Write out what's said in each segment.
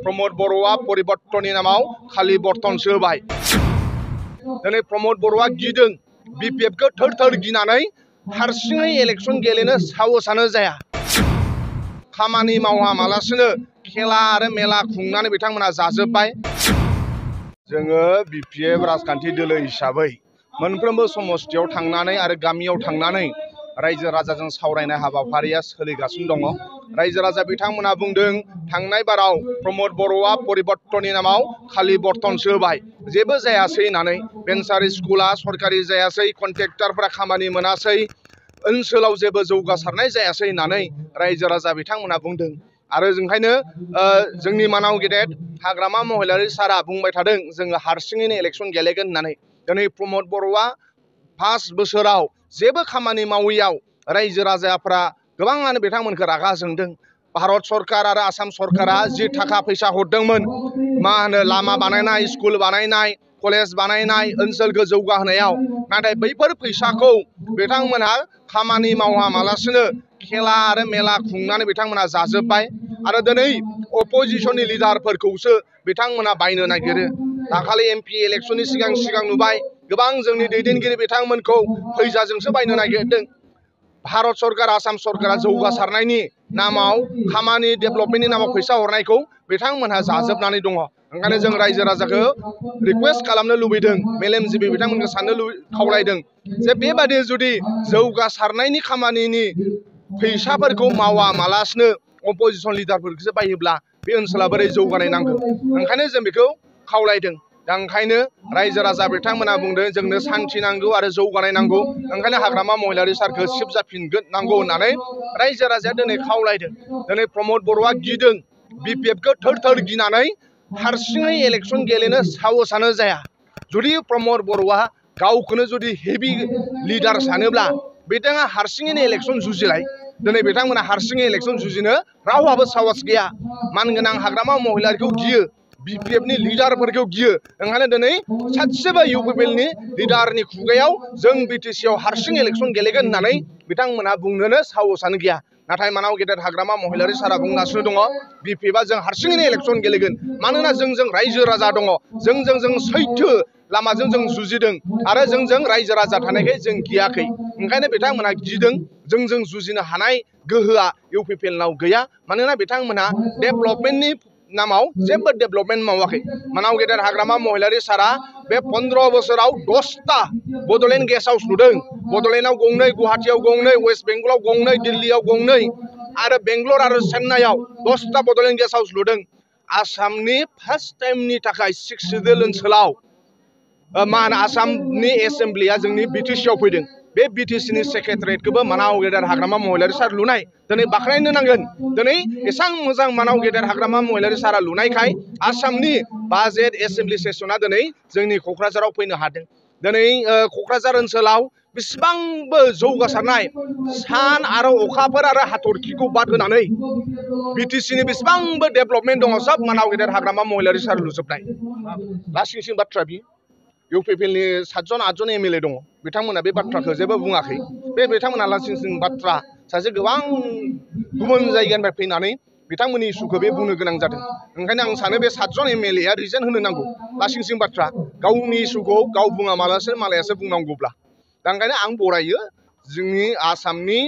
प्रमोद बर'आ परिबर्तननि नामाव खालि बर्तनसो होबाय। दिनै प्रमोद बर'आ गिदों बिपिएफखौ थोर थोर गिनानै हारसिङै इलेक्सन गेलेनो साहसानो जाया। खामानि मावामालासिनो खेला आरो मेला खुंनानै बिथांमोना जाजोब्बाय। जोङो बिपिएफ राजखान्थि दोलो हिसाबै मोनफ्रोमबो समस्थियाव थांनानै आरो गामियाव थांनानै रायजो राजाजों सावरायनाय हाबाफारिया सोलिगासिनो दङ। रायजो राजा बिथांमोना बुंदों थांनाय बाराव प्रमोद बर'आ परिबर्तननि नामाव खालि बर्तनसो होबाय, जेबो जायासै होननानै। भेन्सार स्कुला सरकारि जायासै, कन्ट्रेक्टरफोरा खामानि मोनासै, ओनसोलाव जेबो जौगासारनाय जायासै होननानै रायजो राजा बिथांमोना बुंदों। आरो ओंखायनो जोंनि मानाव गेदेर हाग्रामा महिलारि सारा बुंबाय थादों जोङो हारसिङैनो इलेक्सन गेलेगोन होननानै। दिनै प्रमोद बर'आ 5 बोसोराव जेबो खामानि मावैयाव रायजो राजाफ्रा गोबाङानो बिथांमोनखौ रागा जोंदों। भारत सरकार आरो आसाम सरकारा जि थाखा फैसा हरदोंमोन मा होनो लामा बानायनाय, स्कुल बानायनाय, कलेज बानायनाय, ओनसोलखौ जौगाहोनायाव, नाथाय बैफोर फैसाखौ बिथांमोनहा खामानि मावामालासिनो खेला आरो मेला खुंनानै बिथांमोना जाजोब्बाय। आरो दिनै अपोजिशननि लिडारफोरखौसो बिथांमोना बायनो नागिरो। दाखालि एमपि इलेक्सननि सिगां नुबाय गोबां जोंनि दैदेनगिरि बिथांमोनखौ फैसाजोंसो बायनो नागिरदों। भारत सरकार आसाम सरकारा जौगासारनायनि नामाव खामानि डेभेलपमेन्टनि नामाव फैसा हरनायखौ बिथांमोनहा जाजोबनानै दङ। ओंखायनो जों रायजो राजाखौ रिक्वेस्ट खालामनो लुबैदों, मेलेमजिबि बिथांमोनखौ साननो खावलायदों जे बेबादि जुदि जौगासारनायनि खामानिनि फैसाफोरखौ मावामालासिनो अपोजिशन लिडारफोरखौसो बायोब्ला बे ओनसोला बोरै जौगानाय नांगौ। ओंखायनो जों बेखौ खावलायदों। दा ओंखायनो रायजो राजा बिथांमोना बुंदों जोंनो सान्थि नांगौ आरो जौगानाय नांगौ, ओंखायनो हाग्रामा महिलारि सारखौ सिबजाफिनगोन नांगौ होननानै रायजो राजाया दिनै खावलायदों। दिनै प्रमोद बर'आ गिदों बिपिएफखौ थोर थोर गिनानै हारसिङै इलेक्सन गेलेनो साहसानो जाया। जुदि प्रमोद बर'आ गावखौनो जुदि हेभि लिडार सानोब्ला बिथाङा हारसिङैनो इलेक्सन जुजिलाय। दिनै बिथांमोना हारसिङै इलेक्सन जुजिनो रावहाबो साहस गैया। मानगोनां हाग्रामा महिलारिखौ गियो, बिपिएफनि लिडारफोरखौ गियो। ओंखायनो दिनै सासेबो इउपिपिएलनि लिडारनि खुगायाव जों बिटिसिआव हारसिं इलेक्सन गेलेगोन होननानै बिथांमोनहा बुंनोनो साहसानो गैया। नाथाय मानाव गेदेर हाग्रामा महिलारि सारा बुंगासिनो दङ बिपिएफआ जों हारसिङैनो इलेक्सन गेलेगोन, मानोना जोंजों रायजो राजा दङ, जों सैथो लामाजों जों जुजिदों आरो जोंजों रायजो राजा थानायखाय जों गियाखै। ओंखायनो बिथांमोनहा गिदों जोंजों जुजिनो हानाय गोहोआ इउपिपिएलनाव गैया, मानोना बिथांमोनहा डेभेलपमेन्टनि नामाव जेबो डेभेलपमेन्ट मावाखै। मानाव गेदेर हाग्रामा महिलारि सारा बे 15 बोसोराव 10टा बड'लेण्ड गेस्ट हाउस लुदों। बड'लेण्डआव 2, गुवाहाटीआव 2, वेस्ट बेंगलाव 2, दिल्लीआव 2 आरो बेंगलर आरो चेन्नाइआव 10टा बड'लेण्ड गेस्ट हाउस लुदों। आसामनि फार्स्ट टाइमनि थाखाय 6 सिडुल ओनसोलाव मा होनो आसामनि एसेम्ब्लिया जोंनि बिटिसिआव फैदों। बे बिटिसिनि सेक्रेटारियेटखौबो मानाव गेदेर हाग्रामा महिलारि सार लुनाय दिनै बाख्नायनो नांगोन। दिनै एसां मोजां मानाव गेदेर हाग्रामा महिलारि सारा लुनायखाय आसामनि बाजेट एसेम्ब्लि सेसना दिनै जोंनि क'क्राझाराव फैनो हादों। दिनै क'क्राझार ओनसोलाव बेसेबांबो जौगासारनाय सान आरो अखाफोर आरो हाथरखिखौ बाद होनानै बिटिसिनि बेसेबांबो डेभेलपमेन्ट दङ, सब मानाव गेदेर हाग्रामा महिलारि सार लुजोबनाय। लासिंसिं बाथ्रा बि इउपिपिएलनि 7 जन 8 जन एमएलए दङ, बिथांमोना बे बाथ्राखौ जेबो बुङाखै। बे बिथांमोना लासिंसिं बाथ्रा सासे गोबां गुबुन जायगानिफ्राय फैनानै बिथांमोननि इस्युखौ बे बुंनो गोनां जादों। ओंखायनो आं सानो बे 7 जन एमएलएआ रिजेन होनो नांगौ। लासिंसिं बाथ्रा गावनि इस्युखौ गाव बुङामालासे मालायासो बुंनांगौब्ला। दा ओंखायनो आं बरायो जोंनि आसामनि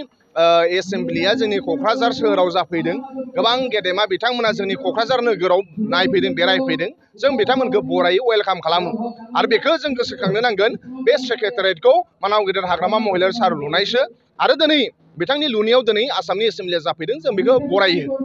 एसेम्ब्लिया जोंनि क'क्राझार सोहोराव जाफैदों। गोबां गेदेमा बिथांमोना जोंनि क'क्राझार नोगोराव नायफैदों, बेरायफैदों। जों बिथांमोनखौ बरायो, वेलकाम खालामो। आरो बेखौ जों गोसोखांनो नांगोन बे सेक्रेटारियेटखौ मानाव गेदेर हाग्रामा महिलारि सार लुनायसो। आरो दिनै बिथांनि लुनायाव दिनै आसामनि एसेम्ब्लिया जाफैदों, जों बेखौ बरायो।